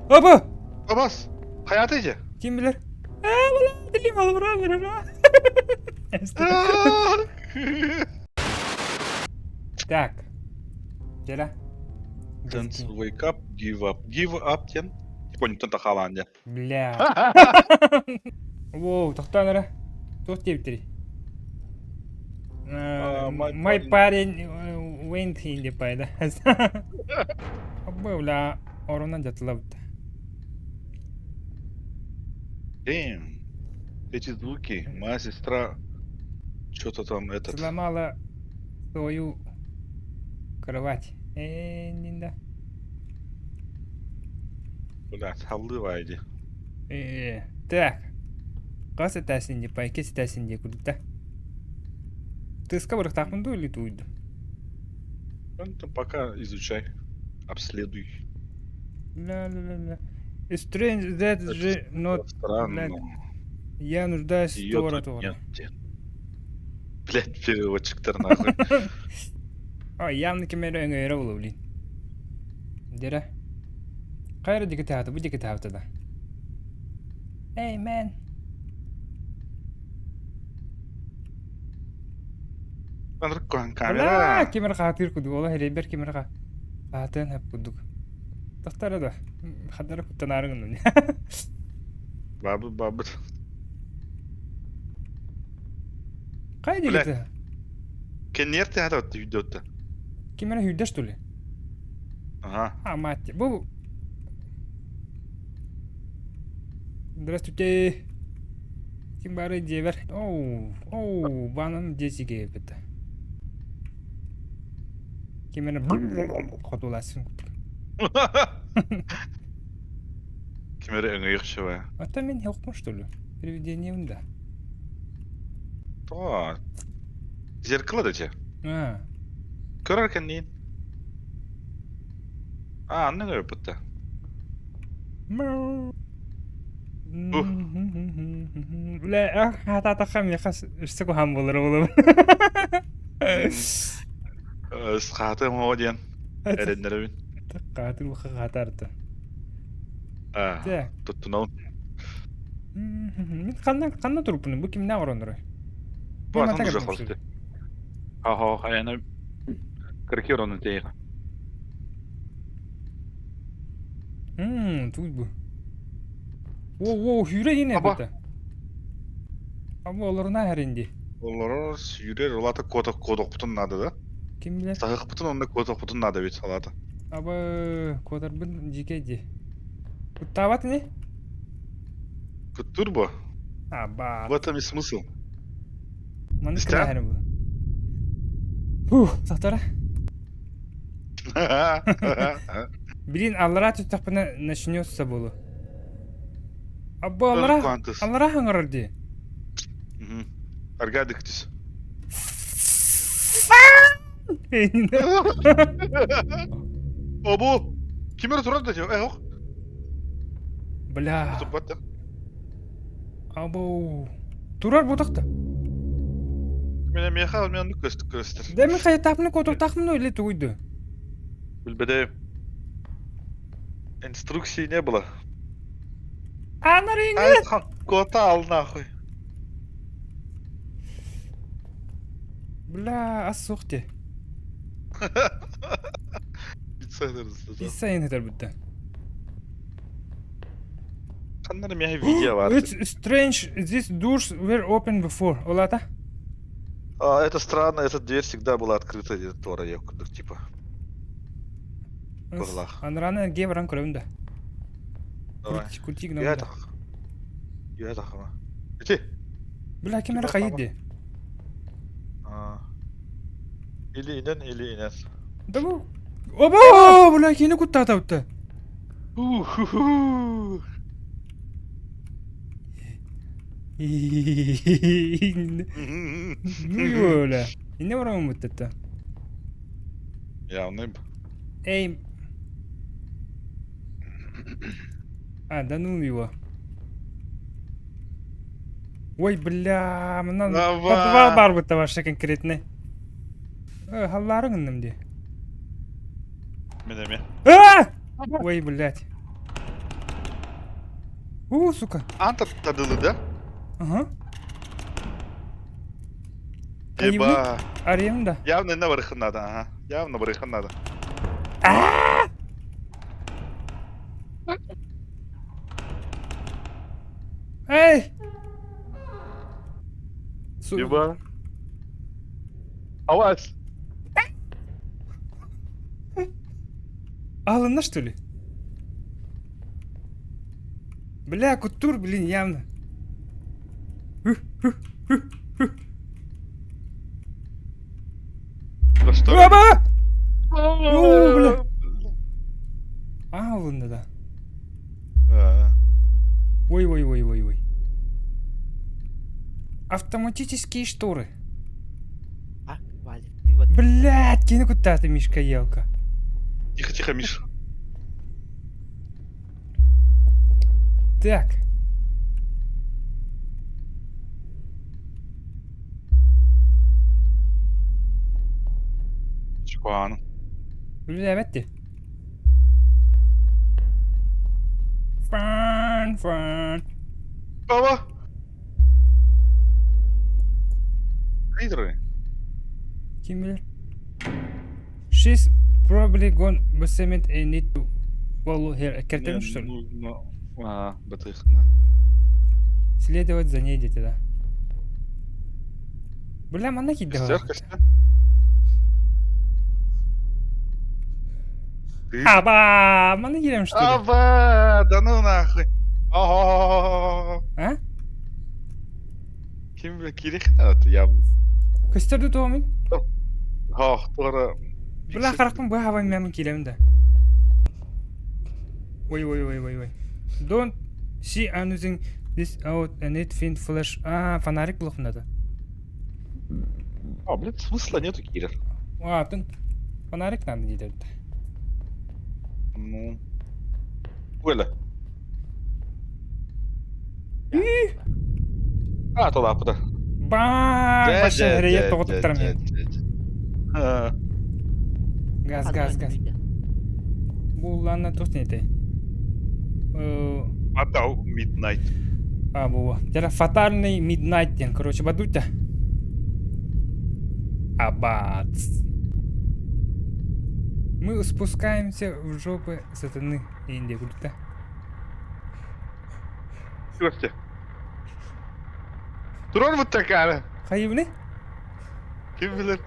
Оба! Абас! Хайаата ичэ? Ким билэр? Аа, бала, дилим алыбыра, бирара. Так. Дела. Dance, wake up, give up. Give up диэн. Типа тахалаан дьэ. Бля. Воу, тохтоон эрэ. Туох диэбиттэрий? My My парень went in the пайда. Бля, оронан дьатылабыт. Damn. Эти звуки. Моя сестра что-то там этот. Сломала свою кровать. Э, да. Блядь, халлыва иди. Э, так. Хас этээсин дии, пайка ситээсин дии курдук да. Тыска бырахтаахпын дуу или тууйду? Ну, ты пока изучай, обследуй. Ля-ля-ля-ля. Strange that Это же not... странно. Я нуждаюсь в Её Тора тут Тора. нет, дед. Блядь, переводчиктар нахуй. А, явно кемере өҥөйөрө буолуо, блин. Дера. Хайра диэки таһаата, бу диэки таһаата да. Hey, man. Анрык Бля, камера. кемер хаатыыр курдук, ол эрэйбэр кемер хаатыан хэп курдук. Тахтара да, хадара куттанаары гынным. Бабыт, бабыт. Хайа Блядь. диэки Кэнниэр тэһэ үйдөттө. Ким эрэ сүүрдэ что ли? Ага. А, мать, бу... Здравствуйте. Ким бары дьиэбэр. Оу, оу, банам дьиэ эбит. Ким эрэ хотуласын курдук. Ким эрэ өҥөйөхчү Ата мин хокпун что ли? Привидением да. Тоҕо? Зеркало да дьэ. А, Көрөр кэнниин. А, анны көрөппүт да. Мяу. Бля, хаатаатахха миэхэ өссө куһаҕан буолара буолуо. Хаатым оо диэн эрэннэрэбин. Хаатыр буха хаатаарта. А, Так. туттунабын. Мин ханна ханна туруппунуй? Бу кимнээх ороннорой? Бу Мен атын ата уже кэлбит холсты. Хо-хо, хайана кырки оронун тейха. Мм, туй бу. Воу, воу, сүүрэ диэн Аба. эбитэ. Аба олоруна хэрин дии. Олорор сүүрэр улата куотах куотахпутун наада да. Ким билэр? Саһыхпытын онно куотахпутун наада бит салата. Аба куотарбын дьиикэй дии. Куттаабат ини? Куттуур бу. Аба. В этом и смысл. Маннык Истэҕин? кэлээһинэ бу. Фух, сахтара. Блин, аллараа түстэхпинэ начнется буолуо. Абба аллараа, Квантус. аллараа хаҥарар дии. Арга дыктис. Обу! Ким эрэ турар да э ох. Бля. Турбат да. Абу. Турар бутахта. Мен миэхэ мен оннук көстүк көстөр. Да мен хайатаахпына куотуохтаахпын или тугуйду? Билбэдэм. Инструкции не было. Анарыҥҥыт! Кота ал нахуй. Бля, ас суох дии. Пицца ытырыста. Пицца иһин ытырбыта. Ханна миэхэ видео бар. It's strange these doors were open before. Ол аата? А, это странно, эта дверь всегда была открыта где-то туора курдук типа. Быһылаах. Анараны эргиэ баран көрөбүн да. Давай. Крути Я гынан да. это... Я это Ити. Бля, ким эрэ хайыр дии. А. Или инен, или инен. Да бу... Оба, бля, кини куттаатабытта. Уху-ху. Ну бля. Инне барамын буттатта. Явный. Эй. А, да ну его. Ой, бля, мынан подвал бар бутта вообще конкретный. Э, халларын гынным ди. Мен эме. А! Ой, блядь. У, сука. Аан тардылы да? Ага. Еба. Арыйым да. Явно инна барыхын надо, ага. Явно барыхын надо. Эй! Еба. Авас. Алынна, что ли? Бля, куттур, блин, явно. Да что? Оба! О, бля. Аалынна да. Ой-ой-ой-ой-ой. Автоматические шторы. А, Валик, ты вот... Блядь, кини куттаата Мишка елка. Тихо, тихо, Миша. Так. Чукаан. Үлэлээбэт дии. Фан, фан. Баба! Лидеры. Ким билэр? She's probably gone basement and need to follow her. Кэртэбин что ли? Нужно... А, бытыхна. Следовать за ней дети, да. Бля, манна киирдэ Костер, костер. Ты... Аба, манна киирэм что ли? Аба, да ну нахуй. Ого. А? Ким бля кирихна это явно. Көстөрдү туомун? Ох, туора. Бля, харахпын быһа хабан киирэбин да. Ой, ой, ой, ой, ой. Don't see anything this out and it fin flash. А, фонарик булуох надо. А, блядь, смысла нету, Кирилл. А, тын. Фонарик надо диэтэ. Ну. Коля. А, то лапы, да. Баа, баша хрее тоҕотуттарым. Газ, газ, газ. Булланна туох этэй? Fatal Midnight. А, буо. Дьэ, фатальный Midnight диэн, короче, бадуйта. Абац. Мы спускаемся в жопы сатаны Индия культа. Костя. Турар вот такая. Хайыбыны? Ким билэр?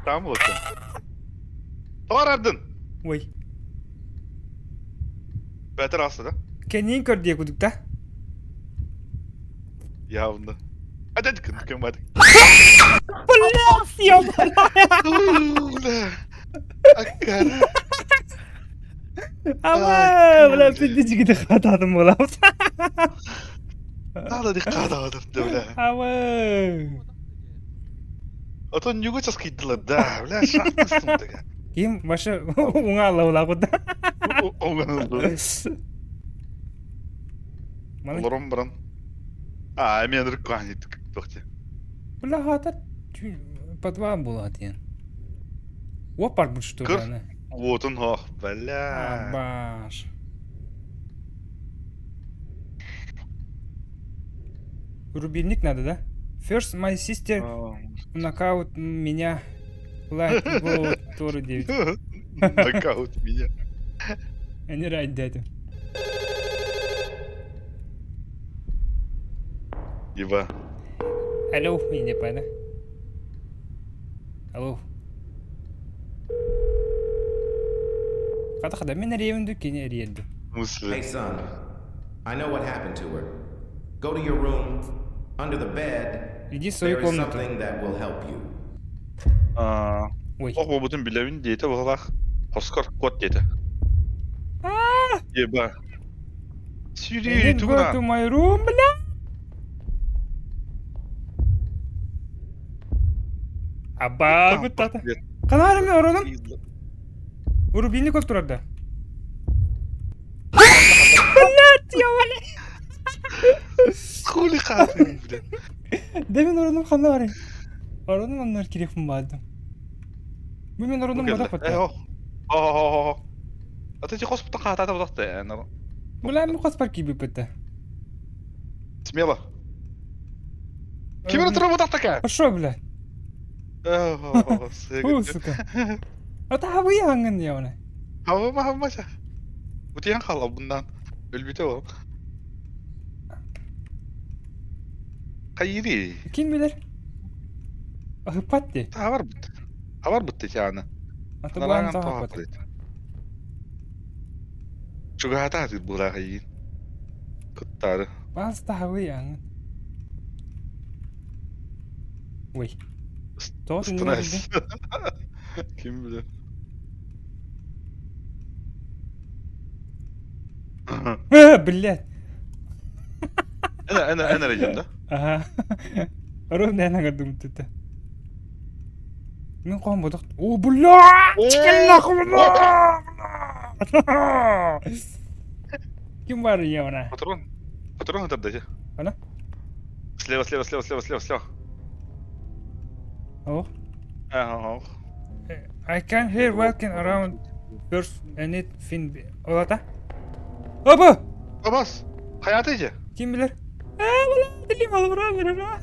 Там вот. Тоҕо Ой. Бэтэр аста да? Кэнниин көрдүө кудук да? Явно. Опять кыммат. Блядь, Бля. Аккара. Ама, бля, пиздечки хатадым буолабыт. Надо диккадаадым бля. Ама. А то нюгу часкыйдылар да, бля, шахтыстым деген. Ким башы уңа алла да. Олорон баран. А, мен рыккан тохте. Бля, хата подвал була диэн. Опар бу что ли? Вот он, ох, бля. Абаш. Рубильник надо, да? First my sister нокаут меня. Лайк go Тору 9. Нокаут меня. Они рад дядя. Еба. Алло, не пойду. Алло. Хата хата мен эрийэбин кини эрийэрдим. Мысли. Hey, son. I know what happened to her. Go to your room. Under the bed, Иди в свою there is комнату. something that will help you. Ой. Ох, буобутун билэбин диэтэ быһалаах. Хоскор кот диэтэ. Еба. Сири, Go тугунан. to my room, бля. Аба, гуттата. Канаарым оронум. Рубильник ол турар да. Блядь, ёбаный. Хули хаатын, бля. Да мин оронум ханна барай. Оронум оннор кириэхпин баардым. Бу мин оронум бодох Э, бата. о. О, А ты хоспутан хаатаата бодохте. Бля, мин хоспор киирбиппит да. Смело. Ким эрэ турар Пошел, бля. Фу, сука. Это хабыйаҥын явно. Хабыма хабымача. Утуйан хаалла bundan. Өлбүтэ ол. Хайыри. Ким билэр? Ыһыппат дии. Хабар бут. Хабар бут течааны. Аты буан саҕаппат. Чугаһата атыр буолаа хайыын. Кыттаары. Бас таһабыйаҥын. Ой. Тоҕо түннүгэр Ким билэр. Блядь. Эн эн эн эрэ да? Аха. Ровно эн аҥардым түтэ. Мин хоһом бодох. О, бля! Нахуй, бля! Ким бар явна? Патрон. Патрон это дайте. Ана? Слева, слева, слева, слева, слева, слева. О. Ага. I can hear walking around first I need fin Олата. Оба! Абас! Хайата ije. Ким билэр? Аа, бля, дилим алыбыра бера.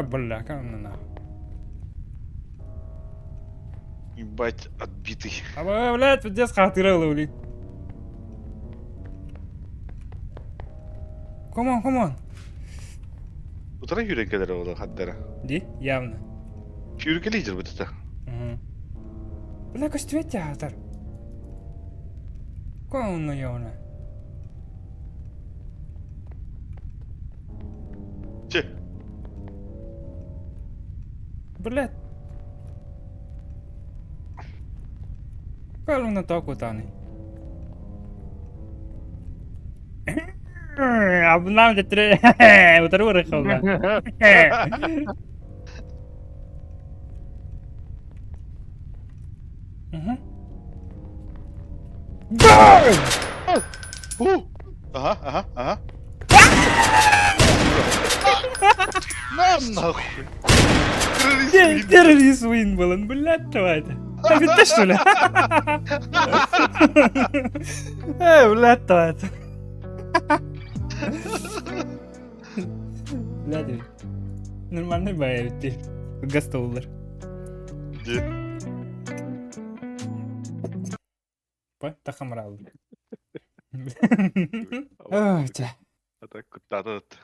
Бля, как на. Ебать, отбитый. А, блядь, пиздец, хатыралы, блин. Come on, come on. Утара сүүрэн кэлэр ол хаттара. Ди, явно. Сүүркэлии бутата. Бля, көстүбэт театр. Конно явно. Че? Блядь. Калуна токутаны. Абнам детре. Утару рехалга. Угу. Да! Ага, ага, ага. На нахуй. Террорист win был, блядь, давай это. А ведь ты что ли? Э, блядь, давай это. Блядь, нормальный бай бит. Гастоллар. Де. Па, тахамрал. Ой, А так куттаатат.